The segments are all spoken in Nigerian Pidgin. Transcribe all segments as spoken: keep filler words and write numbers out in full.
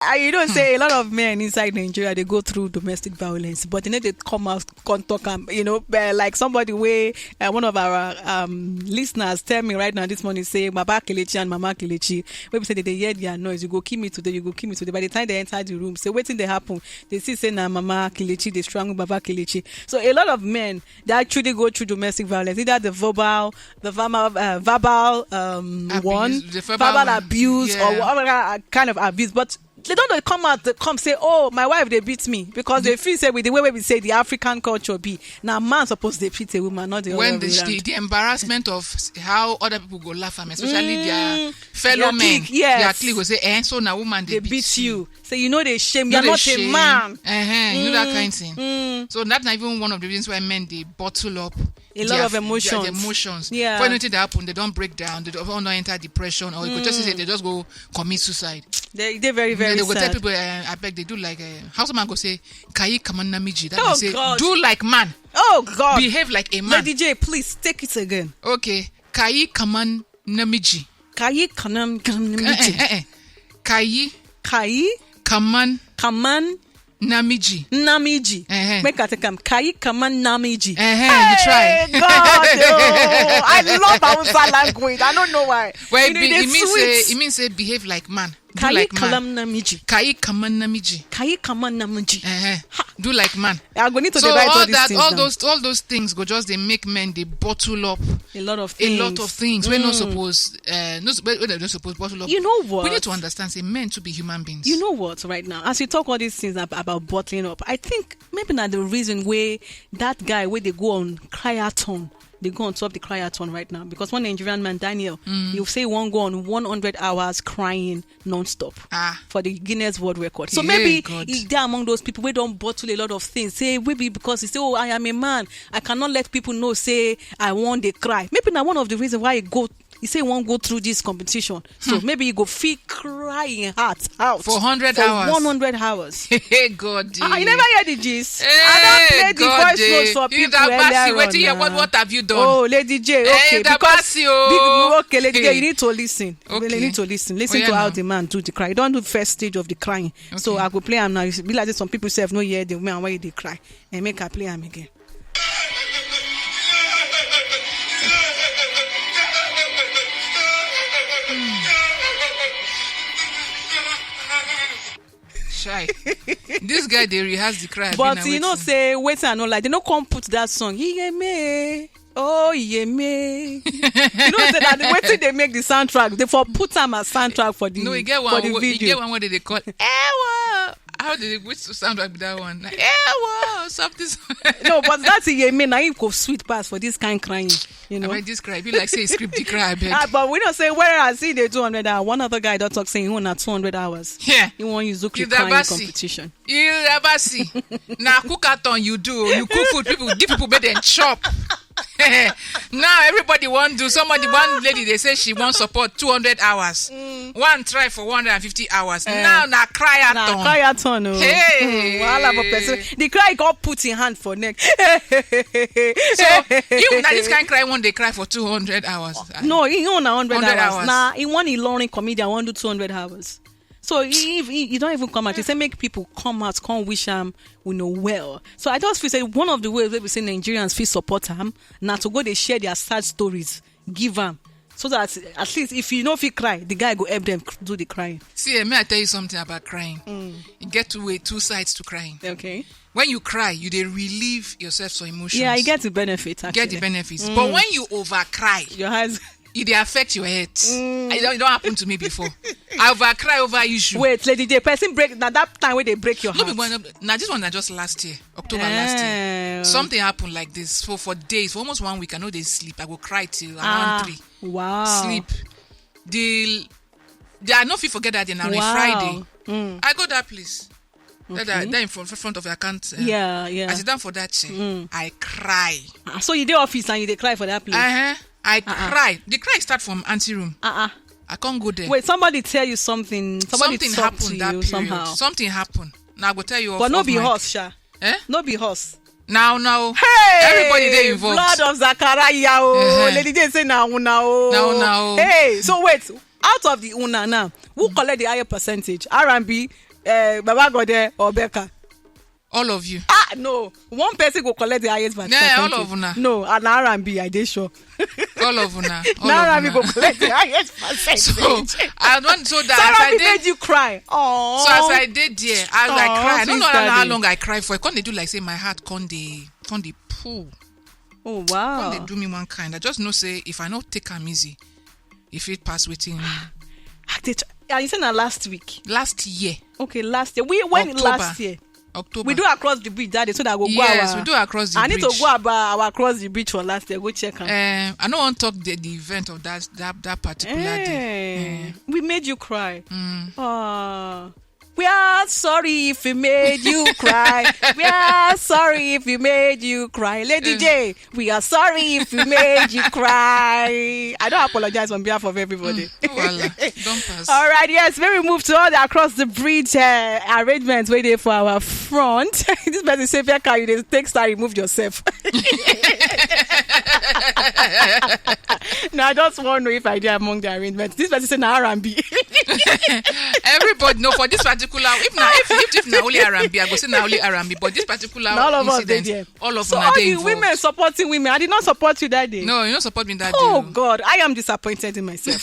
I, you know say a lot of men inside Nigeria, they go through domestic violence, but they know they come out, come talk am, you know, eh, like somebody wey, uh, one of our, um, listeners tell me right now this morning, say Baba Kelechi and Mama Kelechi, wey be say they dey hear their noise, "You go kill me today, you go kill me today." By the time they enter the room, say wetin dey happen, they see say na Mama Kelechi dey strangle Baba Kelechi. So a lot of men, they actually go through domestic violence, either the verbal, the verbal, uh, verbal, um, Abuse, one, the verbal verbal one. Abuse, or Yeah. whatever kind of abuse, but they don't dey come out, they come say, "Oh, my wife dey beat me," because they feel say with the way we say the African culture be, na man suppose dey beat a woman, not the other When way the, around. the, the embarrassment of s- how other people go laugh at me, especially their Mm, fellow their men, clique, yes. their clique go say, "Eh, so na woman dey They beat beat you. you. Say you know they shame. No You're dey not shame. a man. Uh-huh, you know that Mm, kind thing. mm. So that's not even one of the reasons why men they bottle up A lot their of f- their emotions. emotions. Yeah. For anything that happen, they don't break down. They don't, don't enter depression, or you could just say Mm. they just go commit suicide. They they very, very They go tell sad. people, uh, "I beg," they do like, uh, how someone go say, "Kayi kaman namiji." That Oh, means say, God. "Do like man, Oh God. behave like a man." Lady J, please take it again. Okay, "Kayi kaman namiji." Kayi kaman Eh, namiji. eh, eh, eh. "Kayi Kayi kaman kaman namiji." namiji. Eh, eh. Make I take am. Kayi kaman namiji. Eh, eh, you try. Hey, God, oh, I love Hausa language. I don't know why. Well, You it, know, be, they it means sweet. say it means say behave like man. Do Kayi like man. kalam namiji. Kayi kaman namiji. Kayi kaman namiji. Eh, eh. Do like man. I go need to So dey write all all these that, things all down. those, all those things go just they make men they bottle up A lot of a things. lot of things. We're not Mm. supposed, uh, not, we're not supposed bottle up. You know what? We need to understand, say men to be human beings. You know what? Right now, as you talk all these things ab- about bottling up, I think maybe not the reason where that guy where they go on criathon, they go on top the criathon right now, because one Nigerian man, Daniel, Mm. you say one go on one hundred hours crying non-stop Ah. for the Guinness World Record. So Hey, maybe God. he there among those people where don't bottle a lot of things. Say maybe because he say, "Oh, I am a man, I cannot let people know say I want to cry." Maybe now one of the reasons why he go, he say he won't go through this competition. So Hmm. maybe he go feel crying heart out For hundred for hours. one hundred hours. Hey, God. Ah, you never hear the gist. Hey, I don't play the God, voice notes for eh. people Idabasi, earlier wetin on you, what, now. what have you done? Oh, Lady J, Eh, okay, because Idabasi, oh. big, okay, Lady J, Hey. you need to listen. You Okay. need to listen. Listen Oh, yeah, to how now. the man do the cry. You don't do first stage of the crying. So Okay. I go play am now. You see, be like this, some people say no hear the man when they cry. And make I play am again. Shy. This guy they rehearse the cry. But you know, say wait and no like they no come put that song. He me. Oh, yeah, me. You know, say that the way they make the soundtrack, they for put am as soundtrack for the, No, you get for one. the wo- You video. get one where they call. Ewa. How did they which soundtrack be that one? Ewa. Something. No, but that's a yeah, me. Now you go sweet pass for this kind crying. You know. I mean, this cry be like say script the cry. I beg. Ah, but we don't say where I see the two hundred hours. One other guy that talk saying he want two hundred hours. Yeah. He want use to You crying Dabasi. competition. You Dabasi. Now cook at on you do. You cook food. People give people bed and chop. Now everybody want do. Somebody, one lady, they say she wants support two hundred hours. One try for one hundred fifty hours. Eh. Now na cry at Na on. cry at on. Oh. Hey. Hmm, wahala for person. The cry got put in hand for neck. So you now this kind cry one they cry for two hundred hours. No, he own a hundred Hundred hours. hours. Nah, he want a learning comedian want do two hundred hours. So he, he, he don't even come out. He say make people come out, come wish him we know well. So I just feel say one of the ways we say Nigerians feel support him now to go they share their sad stories, give him. So that at least if you know if he cry, the guy go help them do the crying. See, eh, may I tell you something about crying? Mm. You get two way, two sides to crying. Okay. When you cry, you they relieve yourself some emotions. Yeah, I get the benefit. You get the Actually. benefits. Mm. But when you over cry, Your eyes. it they affect your head. Mm. It, don't, it don't happen to me before. I over cry over issue. Wait, Lady J, person break now that time when they break your No heart. be one. Now this one na just last year, October last year. Eh. Something happened like this for for days, for almost one week. I know they sleep. I go cry till around Ah, three. Wow. Sleep. The, the I no fit forget that day. Now on a Wow. Friday, Mm. I go that place. That Okay. that in front, front of the account. Uh, Yeah, yeah. I sit down for that chair. Mm. I cry. Ah, so you dey office and you dey cry for that place. Uh-huh. I Uh-uh. cry. The cry start from auntie room. Uh-uh. I can't go there. Wait, somebody tell you something. Somebody Something talk happened to that you period. somehow. Something happened. Now I go tell you. But off, no off be mic. horse, sha. Eh? No be horse. Now, now. Hey, Everybody dey involved. Blood of Zachariah. Oh, Uh-huh. Lady J say now, now. Now, now. Hey, so wait. Out of the una now, who collect the higher percentage? R and B, uh, Baba Gode or Becca? All of you. Ah, no. One person go collect the highest percentage. Yeah, all of una. No, and R and B, I dey sure. All of una. All Na of R and B una. Go collect the highest percentage. So I don't so that Sarah as I B did made you cry. Oh. So as I did there, as I Aw, cry, I don't please, know how, how Daddy. Long I cry for. I can't dey do like say my heart can't dey can't dey pull. Oh Can't wow. Dey do me one kind. I just know say if I not take am easy, if it pass waiting I dey tr- And you said that last week. Last year, Okay, last year. We went October. Last year. October. We do across the bridge that day so that we go Yes, our, we do across the I bridge. Need to go about our across the bridge for last year. Go check am. Um, I don't want to talk the, the event of that that that particular day. Eh, we made you cry. Ah. We are sorry if we made you cry. We are sorry if we made you cry. Lady J, we are sorry if we made you cry. I don't apologize on behalf of everybody. Oh, voila. Don't pass. All right, yes, very move to all the across the bridge uh, arrangements waiting for our front. This person say, Becca, you dey take style, remove yourself. Now, I just want to know if I dey among the arrangements. This person say na R and B. Everybody know for this particular. If na if if, if na only R and B, I go say na only R and B. But this particular Na all of us dey incident, there. All of So una all dey the involved. Women supporting women, I did not support you that day. No, you no support me that Oh day. God, I am disappointed in myself.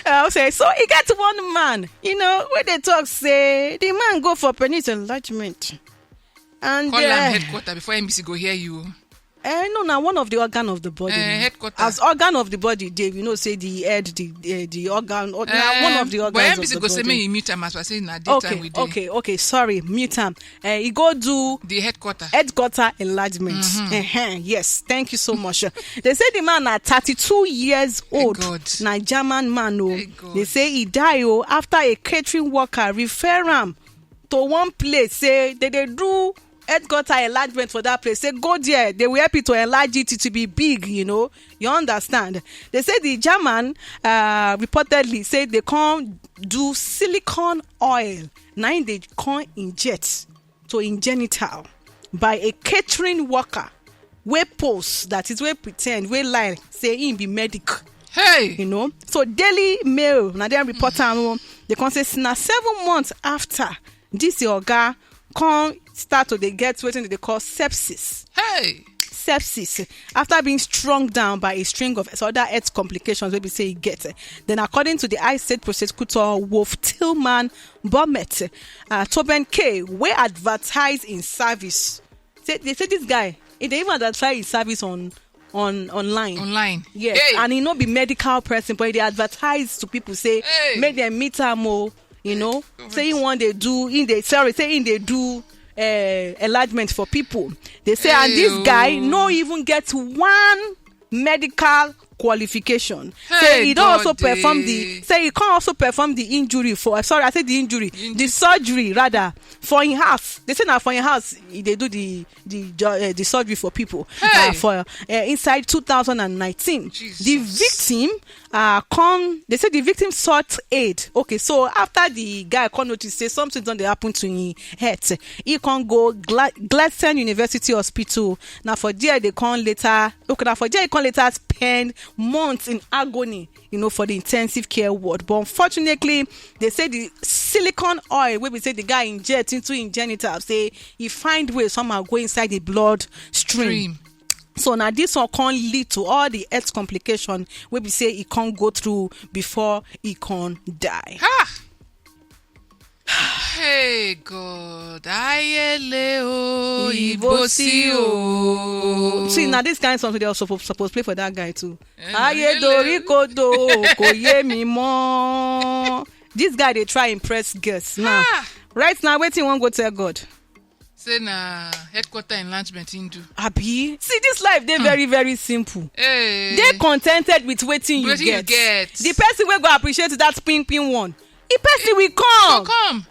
Uh, okay, so e get one man, you know, where they talk say the man go for penis enlargement, and Call uh, am headquarter before M B C go hear you. Uh, no, now one of the organ of the body. Uh, Now. Headquarter. As organ of the body, Dave, you know, say the head, the uh, the organ, or, now one Um, of the but organs M B C of the go say body. Make you mute am as I say na daytime Okay, we dey. Okay, okay. Sorry, mute am. Uh, he go do The headquarter. Headquarter enlargement. Uh-huh. Yes, thank you so much. They say the man na thirty-two years old. God. Na German man o. Hey, God. They say he die o after a catering worker refer am to one place. Say they dey do headquarter enlargement for that place. Say go there, they will help you to enlarge it to be big. You know, you understand. They say the German uh, reportedly say they come do silicone oil. Now they come inject to im genital by a catering worker wey pose, that is, wey pretend, wey lie say im be medic. Hey. You know, so Daily Mail na dem report am o. They come say na seven months after this your oga come start to dey get wetin they dey call sepsis. Hey. Sepsis after being strung down by a string of other health complications wey be say e get. Then, according to the I state prosecutor Wolf Tillman Bomet, uh, Toben K, wey advertise in service, say, they say this guy, he dey even advertise his service on on online. Online. Yes, Hey. And he no be medical person, but he dey advertise to people say Hey. Make dem meet am o. You know, say he wan dey do, he dey sorry, say he dey do uh, enlargement for people. They say, and this Hey, guy oh. No even get one medical qualification. Say Hey, he don also God, perform eh. The say he can also perform the injury for, sorry, I said the injury, the surgery rather, for in house. They say now for in house he dey do the the jo- uh, the surgery for people Hey. Uh, for uh, inside two thousand and nineteen. Jesus. The victim uh, come, they say the victim sought aid. Okay, so after the guy come notice say something don dey happen to him head, he come go Gla- Gladstone University Hospital. Now for there they come later, okay, now for there he come later spend months in agony, you know, for the intensive care ward. But unfortunately, they say the silicone oil wey be say the guy inject into him genital, say he find way somehow go inside the blood stream. Stream. So now this one can lead to all the health complication wey be say he can't go through before he can die. Ha! Hey God, ayele o, ibosi o. See, now this kind of something they also supposed to play for that guy too. Eh, Aye ayele. Dori Kodo, Koye Mimo. This guy they try impress girls now. Ah! Right now, waiting one go tell God. Say na headquarter enlargement him do. Abi, see, this life they very very simple. Hey. They contented with waiting you Wetin you get. Get. The person will go appreciate that ping ping one. The person will come. Come.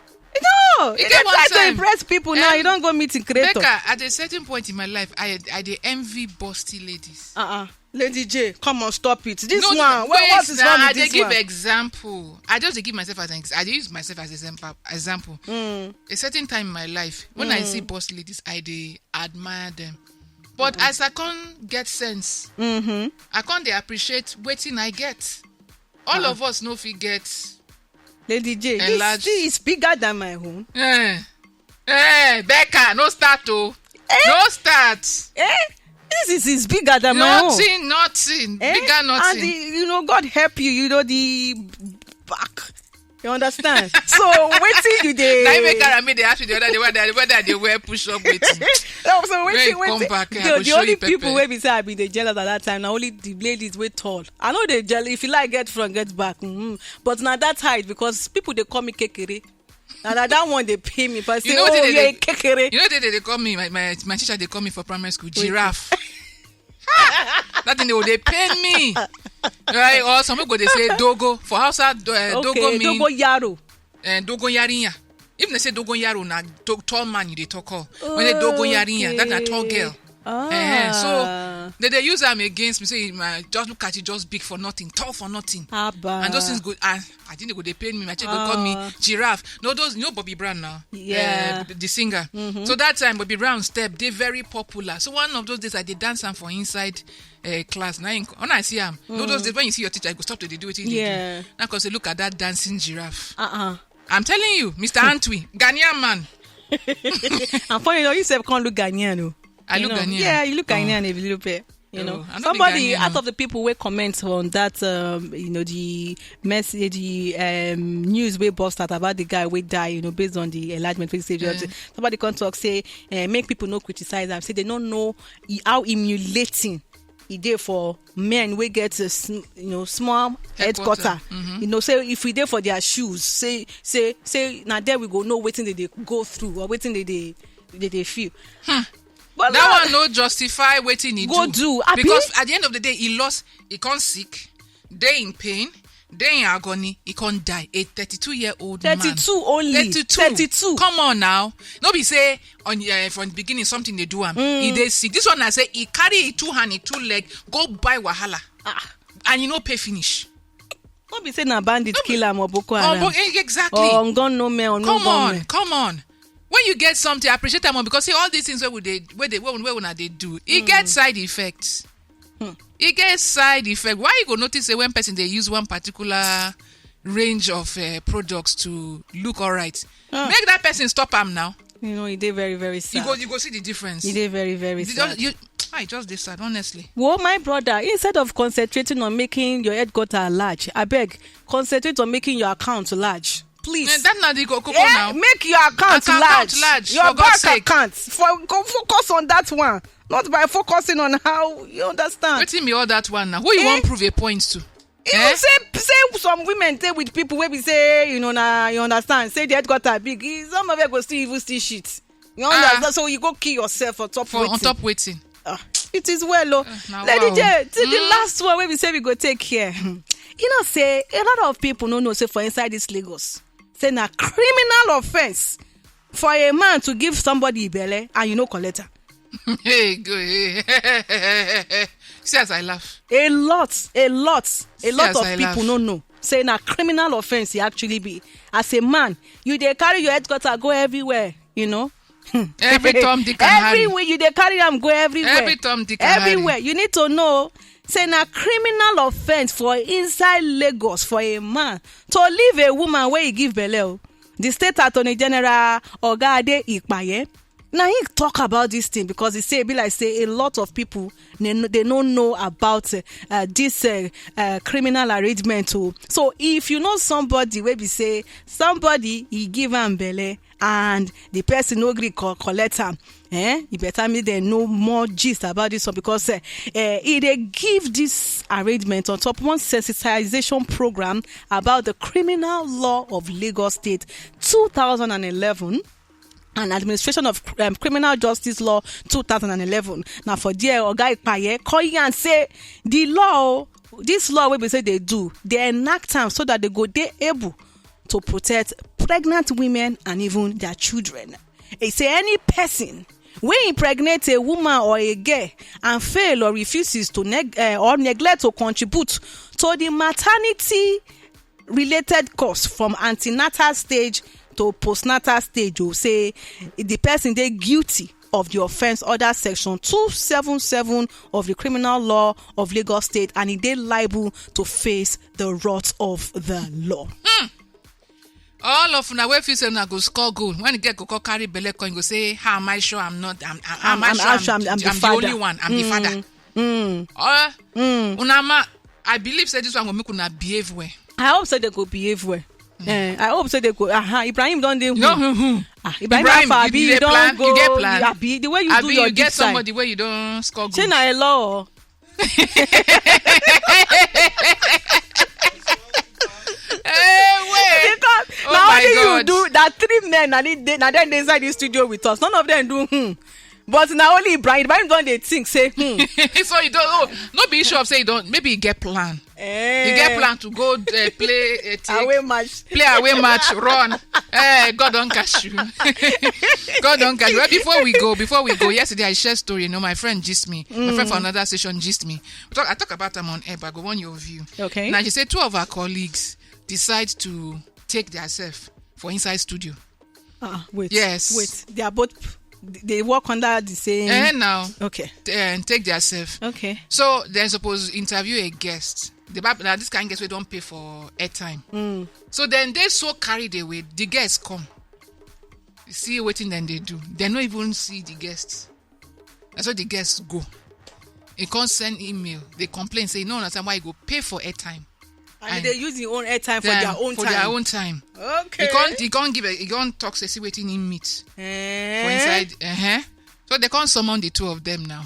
No, E you get dey one try to time. Impress people now. Em, You don't go meeting creator. Becca, at a certain point in my life, I I dey envy busty ladies. Uh-uh. Lady J, come on, stop it. This No, one, what, wait, what is na, wrong I with dey this give one? Example. I just dey give myself as an ex- I dey use myself as example. Example. A certain time in my life, when I see boss ladies, I dey admire them. But as I can't get sense, I can't dey appreciate waiting I get. All of us no fit get Lady J, this Enlarge. Thing is bigger than my own. Eh, eh, Becca, no start o. No start. Eh? This is, is bigger than my own. Nothing, nothing. Eh? Bigger nothing. And the, you know, God help you. You know the back. You understand? So wetin you dey? Na him make Kara me dey ask me the other day whether whether I dey wear push up wetin. No, so When wetin you come wetin back, I the, go the show only you people pepper. Wey be say I be dey jealous at that time na only the ladies wey tall. I no dey jealous if you like get front get back, mm-hmm. But na that height because people dey call me kekere. Na na that one dey pay me. If I say, You know oh, wetin they you're a dey- kekere. You know they they call me my, my my teacher they call me for primary school giraffe. That thing they will dey pain me. Right? Or some people they say dogo for Hausa. Uh, dogo Okay, mean dogo yaro. uh, dogon yarinya. If they say dogon yaro na do, tall man you dey talk all. When they dogon yarinya, that na tall girl. Eh, so they they use am against me say my just look at you just big for nothing, tall for nothing. Abba. And those things go and I think they go they pain me. My chick go call me giraffe. No, those you know Bobby Brown now. Yeah. Uh, the singer. So that time Bobby Brown step they very popular. So one of those days I did dance am for inside uh, class. Now in- when I see am, you know those days when you see your teacher, you go stop to dey do what you Yeah. do. Now cause say look at that dancing giraffe. Uh-uh. I'm telling you, Mister Antwi, Ghanaian man. And funny enough, you sef can't look Ghanaian o. I You look know? Ghanaian. Yeah, you look Oh. Ghanaian a little bit. You Oh, know, I no be somebody Ghanaian, out no. Of the people wey comment on that, um, you know, the message, the um, news wey burst out about the guy wey die, you know, based on the enlargement wey say, somebody come talk say, uh, make people no criticize am, say they no know e- how humiliating e dey for men wey get a sm- you know small headquarter. You know, say if we dey for their shoes, say say say na there we go know wetin they dey go through or wetin they dey they dey feel. But That Lord, one no justify wetin he Go do. Do, abi? Because at the end of the day, he lost, he can't sick, dey in pain, dey in agony, he can't die. A thirty-two year old man. Thirty-two only. Thirty-two. Thirty-two. Come on now. No be say on uh, from the beginning something they do am. He dey sick. This one I say he carry him two hand, him two leg, go buy wahala, and you no pay finish. No be say na bandit kill am or Boko Oh, Haram but, eh, exactly. Or ngon no men or no Come on, gunmen. Come on. When you get something, appreciate am because see all these things where would they where they where, where una they do. It gets side effects. It gets side effect. Why you go notice say when person they use one particular range of uh, products to look all right, make that person stop am now. You know, e dey very very sad. You go you go see the difference. E dey very very You sad. just, you, I just dey sad honestly. Well, my brother, instead of concentrating on making your headquarter large, I beg, concentrate on making your account large, please. Eh, that na the go koko Yeah, now. Make your account Account large. large, Your for God's bank sake. Account. For, go focus on that one, not by focusing on how you understand. Wetin be all that one now? Who you Eh? want prove a point to? Even Eh? say say some women dey with people wey be say you know na you understand say the headquarter big. E- Some of them go still even still shit. You Ah. Understand? So you go kill yourself on top For wetin? On top waiting. Ah, it is well o. na Lady wow. J, to the last one wey we say we go take here. You know say a lot of people no know say for inside this Lagos, say na criminal offence for a man to give somebody ibele and you no collect am. Hey, go hey. See as I laugh. A lot, a lot, a See lot as of I people laugh. No know say na criminal offence e actually be. As a man, you dey carry your headquarter go everywhere, you know. Every Tom, Dick, and Harry. Everywhere you dey carry am go everywhere. Every Tom, Dick, and Harry. Everywhere. You need to know say na criminal offence for inside Lagos for a man to leave a woman wey e give belle o. The state attorney general, Oga Ade Ipaye, na him talk about this thing because he say e be like say a lot of people they, no- they no know about uh, uh, this uh, uh, criminal arrangement o. So if you know somebody wey be say somebody he give am belle and the person no gree co- collect am, eh, e better make dem know more gist about this one because uh, uh, e dey give this arrangement on top one sensitization program about the criminal law of Lagos State two thousand and eleven and administration of um, criminal justice law two thousand and eleven. Now for there, Oga Ipaye call you and say the law, this law wey be say they do, they enact am so that they go dey able to protect pregnant women and even their children. He say any person wey impregnate a woman or a girl and fail or refuses to neg- uh, or neglect to contribute to the maternity related costs from antenatal stage to postnatal stage o say the person dey guilty of the offence under section two seven seven of the criminal law of Lagos State and e dey liable to face the wrath of the law. All of una wey feel say una go score goal, when the girl go come carry belle come, you go say, "How am I sure I'm not? I'm, I'm, I'm, I'm sure I'm, sure I'm, I'm the, I'm the father. Only one. I'm the father." Mm. Or una ma, I believe say this one go make una behave well. I hope say they go behave well. Eh, I hope say they go. Aha, Ibrahim don dey. No, hmm, hmm. Ah, Ibrahim, Ibrahim, how far? You, you don plan? You get plan? Abi the way you do your gift side. Abi you get somebody wey you don score goal? Shey na a law? Hey, wait. Because na only you do that. Three men, na dem dey inside this studio with us. None of them do hmm. But na only Ibrahim. Ibrahim don dey think say hmm. So you don't. Oh, no be issue of say you don't. Maybe you get plan. Eh. You get plan to go uh, play a take, away match. Play away match, run. Eh, God don't catch you. God don't catch you. Well, before we go, before we go, yesterday I share story. You know, my friend gist me. My friend for another session gist me. We talk, I talk about them on air, but I go want your view. Okay. Now she said two of her colleagues decide to take themselves for inside studio. Ah, wait. Yes. Wait. They are both. They work under the same. Eh, now. Okay. And take themselves. Okay. So they're supposed to interview a guest. The bab- now this kind of guest we don't pay for airtime. Mm. So then they so carried away. The guests come. See waiting, then they do. They no even see the guests. That's why the guests go. He can't send email. They complain, say, "No, understand why you go pay for airtime." And they use your own airtime for their own time. For their own time. Okay. He can't, he can't give a, he can't talk, say, see waiting in meet. Eh? For inside. Uh-huh. So they can't summon the two of them now.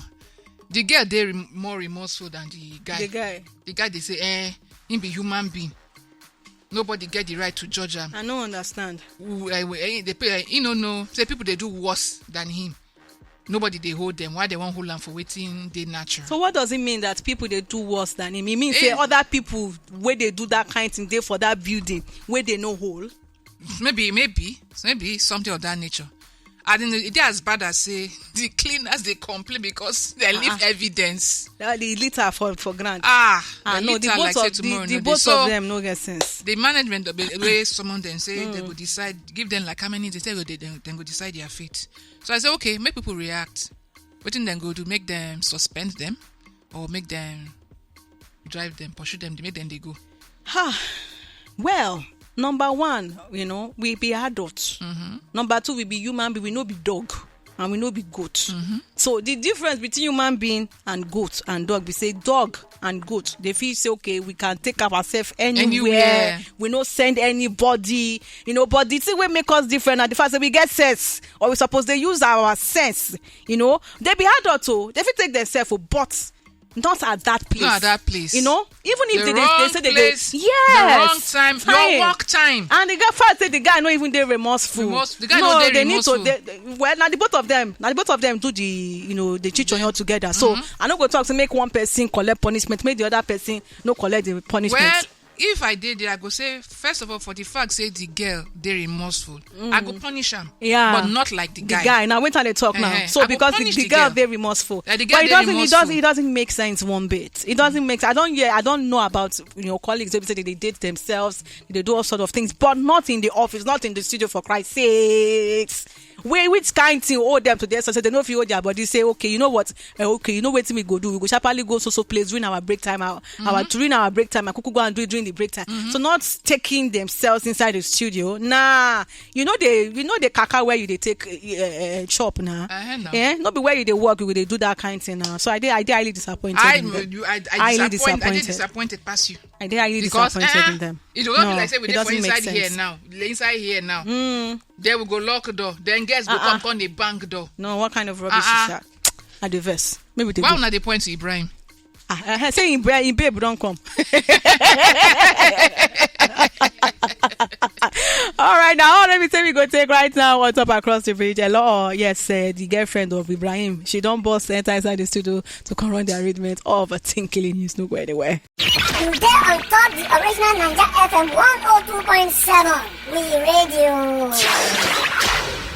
The girl, they re- more remorseful than the guy. The guy. The guy, they say, eh, he be human being. Nobody get the right to judge him. I don't understand. Who, uh, eh, they pay, uh, he no know. Say people they do worse than him. Nobody they hold them. Why they won't hold them for waiting? They natural. So what does it mean that people they do worse than him? It means say other people where they do that kind thing they for that building where they no hold. Maybe, maybe, maybe something of that nature. I think it as bad as say the cleaners they complain because they leave evidence. That the litter for for grant. Ah, ah, no, the both of the, the both of them no get sense. The management of the way someone then say they go decide, give them like how many they say they then go decide their fate. So I say okay, make people react. What then go do? Make them suspend them or make them drive them, pursue them, make them they go. Ha. Well, number one, you know, we be adults. Mm-hmm. Number two, we be human being. We no be dog and we no be goat. Mm-hmm. So the difference between human being and goat and dog, we say dog and goat. They feel say okay, we can take ourselves anywhere. Anywhere. We no send anybody, you know. But the thing will make us different. And the fact that we get sense, or we suppose they use our sense, you know. They be adult too. They fit take themselves, but not at that place. Not at that place. You know, even if the they, they say they, place, yes, the wrong time, time, your work time. And the guy first say the guy not even they remorseful. Remorse, the guy no, they remorseful. Need to. They, well, now the both of them, now the both of them do the, you know, the chichonyo together. So I no go talk to make one person collect punishment, make the other person no collect the punishment. Well, if I did it, I go say first of all for the fact say the girl they remorseful, I go punish him. Yeah, but not like the guy. The guy now when they talk now. So because the girl they remorseful, but it doesn't, it doesn't, it doesn't make sense one bit. It doesn't make. I don't hear. I don't know about, you know, colleagues. They say they date themselves. They do all sort of things, but not in the office, not in the studio. For Christ's sakes. Wait, which kind thing hold them to their success? They know if you hold their body, say, okay, you know what? Eh, okay, you know what we go do? We go sharply go so so place during our break time, our, our during our break time. I could go and do it during the break time. So not taking themselves inside the studio. Nah, you know they, you know the kaka where you they take uh, uh, shop now. Eh, not be where you they work, you they do that kind thing now. So I did, I did highly disappointed. I, you, I, I highly disappointed. I did disappointed past you. I did highly disappointed in them. It will not be like say we dey for inside here now, inside here now. Then we go lock door. Then guests go come, come dey bang door. No, what kind of rubbish is that? I dey vex. Maybe they. Why una dey point to Ibrahim? Ah, uh, say Ibrahim, babe don't come. All right, now let me tell you go take right now. What's up across the bridge? Hello, yes, uh, the girlfriend of Ibrahim. She don't boss enter inside the studio to come run the arrangement of a tinkling news. No go anywhere. You dey on top the original Naija F M one oh two point seven. We radio.